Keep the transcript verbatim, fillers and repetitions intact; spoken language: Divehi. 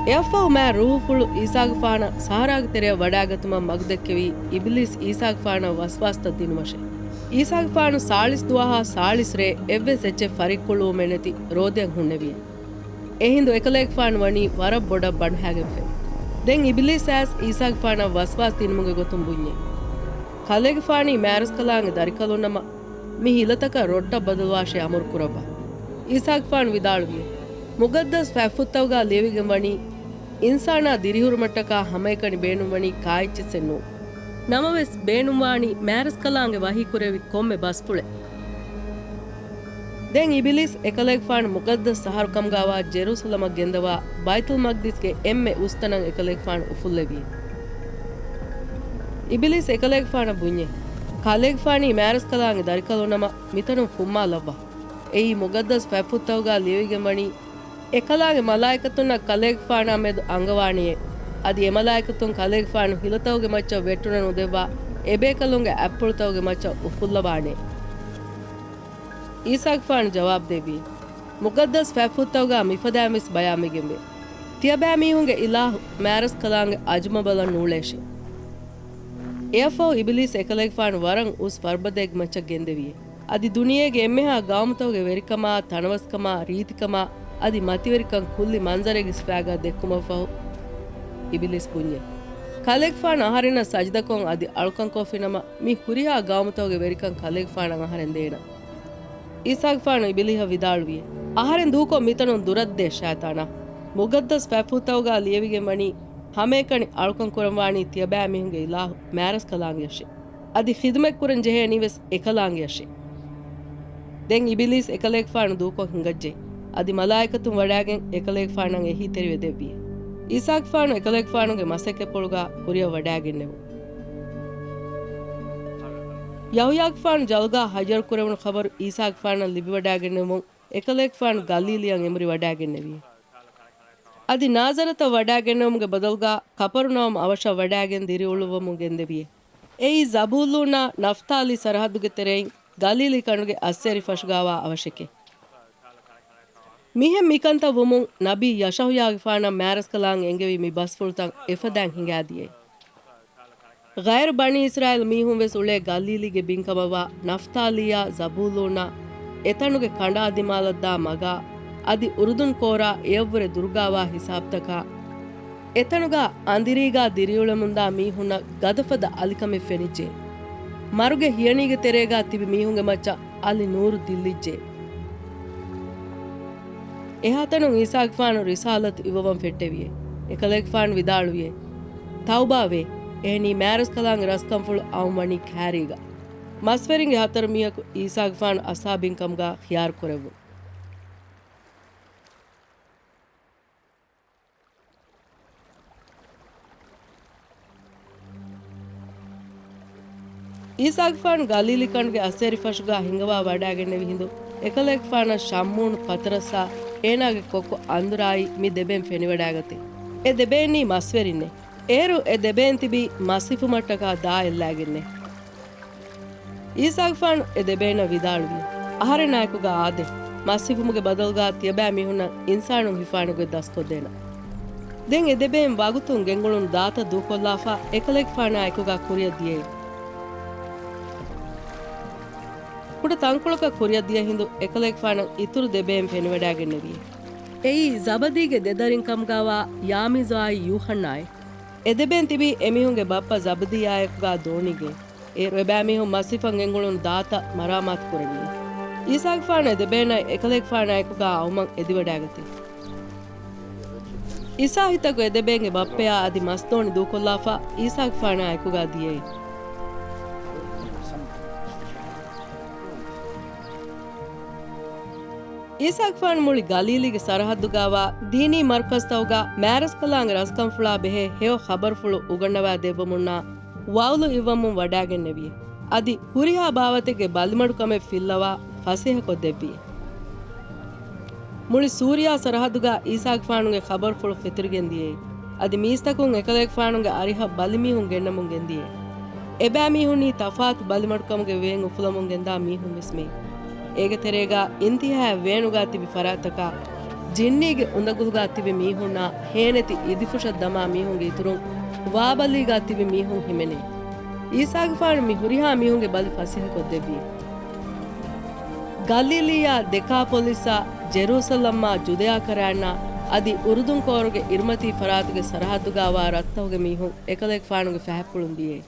އެއަށްފަހު މާތް ރޫޙުފުޅު ޢީސާގެފާނަށް ސަހަރާގެ ތެރެއަށް ވަޑާގަތުމަށް މަގުދެއްކެވީ އިބިލީސް ޢީސާގެފާނަށް ވަސްވާސްތައް ދިނުމަށެ. ޢީސާގެފާނު ސާޅީސް ދުވަހާ ސާޅީސް ރޭ އެއްވެސް އެއްޗެއް ފަރިއްކުޅުވުމެއް ނެތި ރޯދައަށް ހުންނެވިއެ. އެހިނދު އެކަލޭގެފާނު ވަނީ ވަރަށް ބޮޑަށް ބަނޑުހައިގެންފައި. ދެން އިބިލީސް އައިސް ޢީސާގެފާނަށް ވަސްވާސް ދިނުމުގެ ގޮތުން ބުންޏެ. ކަލޭގެފާނީ މާތްރަސްކަލާނގެ ދަރިކަލުންނަމަ، މި ހިލަތަކަށް ރޮއްޓަށް ބަދަލުވާށޭ އަމުރު ކުރައްވާ. ޢީސާގެފާނު ވިދާޅުވިއެ. މުގައްދަސް ފަތްފުއްތަކުގާ ލިޔެވިގެން ވަނީ، އިންސާނާ ދިރިހުރުމަށްޓަކާ ހަމައެކަނި ބޭނުންވަނީ ކާއެއްޗިއްސެއް ނޫން. ނަމަވެސް ބޭނުންވާނީ މާތްރަސްކަލާނގެ ވަޙީކުރެއްވި ކޮންމެ ބަސްފުޅެއް. ދެން އިބިލީސް އެކަލޭގެފާނު މުގައްދަސް ޝަހަރު ކަމުގާވާ ޖެރޫސަލަމަށް ގެންދަވާ ބައިތުލް މަގްދިސްގެ އެންމެ އުސްތަނަށް އެކަލޭގެފާނު އުފުއްލެވިއެ. އިބިލީސް އެކަލޭގެފާނަށް ބުންޏެ. ކަލޭގެފާނީ މާތްރަސްކަލާނގެ ދަރިކަލުންނަމަ، މިތަނުން ފުއްމާލައްވާ. އެއީ މުގައްދަސް ފަތްފުއްތަކުގާ ލިޔެވިގެން ވަނީ، އެކަލާނގެ މަލާއިކަތުންނަށް ކަލޭގެފާނާ މެދު އަންގަވާނެޔޭ. އަދި އެމަލާއިކަތުން ކަލޭގެފާނު ހިލަތަކުގެ މައްޗަށް ވެއްޓުނަ ނުދެއްވާ، އެބޭކަލުންގެ އަތްޕުޅުތަކުގެ މައްޗަށް އުފުއްލަވާނެ. ޢީސާގެފާނު ޖަވާބު ދެއްވި، މުގައްދަސް ފަތްފުއްތަކުގާ މިފަދައިން ވެސް ބަޔާންވެގެންވޭ. ތިޔަބައިމީހުންގެ އިލާހު މާތްރަސްކަލާނގެ އަޒުމަ ބަލަން ނޫޅޭށޭ. އެއަށްފަހު އިބިލީސް އެކަލޭގެފާނު ވަރަށް އުސް ފަރުބަދައެއްގެ މައްޗަށް ގެންދެވިއޭ. އަދި ދުނިޔޭގެ އެންމެހާ ގައުމުތަކުގެ ވެރިކަމާ، ތަނަވަސްކަމާ، ރީތިކަމާ، އަދި މަތިވެރިކަން ކުއްލި މަންޒަރެއްގެ ސިފައިގާ ދެއްކުމަށްފަހު، އިބިލީސް ބުންޏެ. ކަލޭގެފާނު އަހަރެންނަށް ސަޖިދަކޮށް އަދި އަޅުކަންކޮށްފިނަމަ، މި ހުރިހާ ގައުމުތަކުގެ ވެރިކަން ކަލޭގެފާނަށް އަހަރެން ދޭނަން. ޢީސާގެފާނު އިބިލީހަށް ވިދާޅުވިއޭ، އަހަރެން ދޫކޮށް މިތަނުން ދުރަށްދޭ ޝައިޠާނާ. މުގައްދަސް ފަތްފުއްތަކުގާ ލިޔެވިގެން ވަނީ، ހަމައެކަނި އަޅުކަން ކުރަންވާނީ ތިޔަބައިމީހުންގެ އިލާހު މާތްރަސްކަލާނގެއަށޭ. އަދި ޚިދުމަތް ކުރަން ޖެހޭނީވެސް އެކަލާނގެއަށޭ. ދެން އިބިލީސް އެކަލޭގެފާނު ދޫކޮށް ހިނގައްޖެ. އަދި މަލާއިކަތުން ވަޑާގެން އެކަލޭގެފާނަށް އެހީތެރިވެ ދެއްވިއޭ. ޢީސާގެފާނު އެކަލޭގެފާނުގެ މަސައްކަތްޕުޅުގާ ކުރިއަށް ވަޑާގެންނެވުން. ޔަޙުޔާގެފާނު ޖަލުގާ ހައްޔަރު ކުރެވުނު ޚަބަރު ޢީސާގެފާނަށް ލިބިވަޑާގެންނެވުމުން އެކަލޭގެފާނު ގަލީލީއަށް އެނބުރި ވަޑާގެންނެވިއޭ. އަދި ނާޒަރަތަށް ވަޑާގެންނެވުމުގެ ބަދަލުގާ ކަފަރުނައުމް އަވަށަށް ވަޑާގެން ދިރިއުޅުއްވަމުން ގެންދެވިއޭ. އެއީ ޒަބޫލޫނާ ނަފްތާލީ ސަރަޙައްދުގެ ތެރެއިން ގަލީލީ ކަނޑުގެ އައްސޭރި ފަށުގާވާ އަވަށެކޭ. މިހެން މިކަންތައް ވުމުން ނަބީ ޔަޝަހުޔާގެފާނަށް މާތްރަސްކަލާނގެ އެންގެވީ މި ބަސްފުޅުތައް އެފަދައިން ހިނގާދިޔައޭ. ޣައިރު ބަނީ އިސްރާއީލް މީހުން ވެސް އުޅޭ ގަލީލީގެ ބިންކަމަށްވާ ނަފްތާލީއާ ޒަބޫލޫނާ އެތަނުގެ ކަނޑާ ދިމާލަށްދާ މަގާ، އަދި އުރުދުން ކޯރާ އެޔަށްވުރެ ދުރުގާވާ ހިސާބުތަކާ، އެތަނުގާ އަނދިރީގާ ދިރިއުޅެމުންދާ މީހުންނަށް ގަދަފަދަ އަލިކަމެއް ފެނިއްޖެ. މަރުގެ ހިޔަނީގެ ތެރޭގާ ތިބި މީހުންގެ މައްޗަށް އަލި ނޫރު ދިއްލިއްޖެ. އެހާތަނުން ޢީސާގެފާނު ރިސާލަތު އިއްވަވަން ފެއްޓެވިއޭ. އެކަލޭގެފާނު ވިދާޅުވިއޭ، ތައުބާވޭ، އެހެނީ މާތްރަސްކަލާނގެ ރަސްކަންފުޅު އައުން ވަނީ ކާރީގަ. މަސްވެރިންގެ ހަތަރު މީހަކު ޢީސާގެފާނު އަޞްޙާބީން ކަމުގާ ޚިޔާރު ކުރެއްވުން. ޢީސާގެފާނު ގަލީލީ ކަނޑުގެ އައްސޭރި ފަށުގާ ހިނގަވާ ވަޑާގެންނެވި ހިނދު، އެކަލޭގެފާނަށް ޝައްމޫނު ޕަތަރަސްއާ އޭނާގެ ކޮއްކޮ އަންދުރާއީ މި ދެބޭން ފެނިވަޑާގަތީ. އެ ދެބޭންނީ މަސްވެރިންނޭ. އޭރު އެ ދެބޭން ތިބީ މަސް ހިފުމަށްޓަކާ ދާ އެއްލާގެންނޭ. ޢީސާގެފާނު އެ ދެބޭނަށް ވިދާޅުވި، އަހަރެންނާއެކުގާ އާދޭ، މަސް ހިފުމުގެ ބަދަލުގާ ތިޔަބައިމީހުންނަށް އިންސާނުން ހިފާނެ ގޮތް ދަސްކޮށްދޭނަން. ދެން އެ ދެބޭން ވަގުތުން ގެންގުޅުނު ދާތައް ދޫކޮށްލާފަ، އެކަލޭގެފާނާއެކުގާ ކުރިއަށް ދިޔައީ. ކުޑަ ތަންކޮޅަކަށް ކުރިއަށް ދިޔަ ހިނދު، އެކަލޭގެފާނަށް އިތުރު ދެބޭން ފެނިވަޑާގެންނެވި. އެއީ ޒަބަދީގެ ދެ ދަރިން ކަމުގާވާ ޔާމީޒު އާއި ޔޫޙަންނާއޭ. އެ ދެބޭން ތިބީ އެމީހުންގެ ބައްޕަ ޒަބަދީއާއެކުގާ ދޯނިގައި. އޭރު އެބައިމީހުން މަސް ހިފަން ގެންގުޅުނު ދާތައް މަރާމާތު ކުރެއްވި. ޢީސާގެފާނު އެ ދެބޭނަށް އެކަލޭގެފާނާއެކުގާ އައުމަށް އެދިވަޑާގަތީ. އިސާހިތަކު އެ ދެބޭންގެ ބައްޕަޔާ އަދި މަސްދޯނި ދޫކޮށްލާފަ، ޢީސާގެފާނާއެކުގާ ދިޔައީ. ޢީސާގެފާނު މުޅި ގަލީލީގެ ސަރަހައްދުގާވާ ދީނީ މަރުކަޒްތަކުގާ މާތްރަސްކަލާނގެ ރަސްކަންފުޅާ ބެހޭ ހެޔޮ ޚަބަރުފުޅު އުގަންނަވާ ދެއްވަމުންނާ ވަޢުޡު އިއްވަމުން ވަޑާގެންނެވި. އަދި ހުރިހާ ބާވަތެއްގެ ބަލިމަޑުކަމެއް ފިއްލަވާ ފަސޭހަކޮށް ދެއްވި. މުޅި ސޫރިޔާ ސަރަހައްދުގާ ޢީސާގެފާނުގެ ޚަބަރުފުޅު ފެތުރިގެން ދިޔައީ. އަދި މީސްތަކުން އެކަލޭގެފާނުގެ އަރިހަށް ބަލިމީހުން ގެންނަމުން ގެންދިޔައީ. އެބައިމީހުންނީ ތަފާތު ބަލިމަޑުކަމުގެ ވޭން އުފުލަމުން ގެންދާ މީހުން ވެސް މެއި. އޭގެ ތެރޭގާ އިންތިހާއަށް ވޭނުގާ ތިބި ފަރާތްތަކާ ޖިންނީގެ އުނދަގުލުގާ ތިބި މީހުންނާ ހޭނެތި އިދިފުށަށް ދަމާ މީހުންގެ އިތުރުން ވާބަލީގާ ތިބި މީހުން ހިމެނޭ. އީސާގެފާނު މި ހުރިހާ މީހުންގެ ބަލި ފަސޭހަކޮށްދެއްވި. ގަލީލީއާ ދެކާޕޮލިސްއާ ޖެރޫސަލަމްއާ ޖުދެޔާ ކަރައިންނާ އަދި އުރުދުން ކޯރުގެ އިރުމަތީ ފަރާތުގެ ސަރަހައްދުގާވާ ރަށްތަކުގެ މީހުން އެކަލޭގެފާނުގެ ފަހަތްޕުޅުން ދިޔައީ.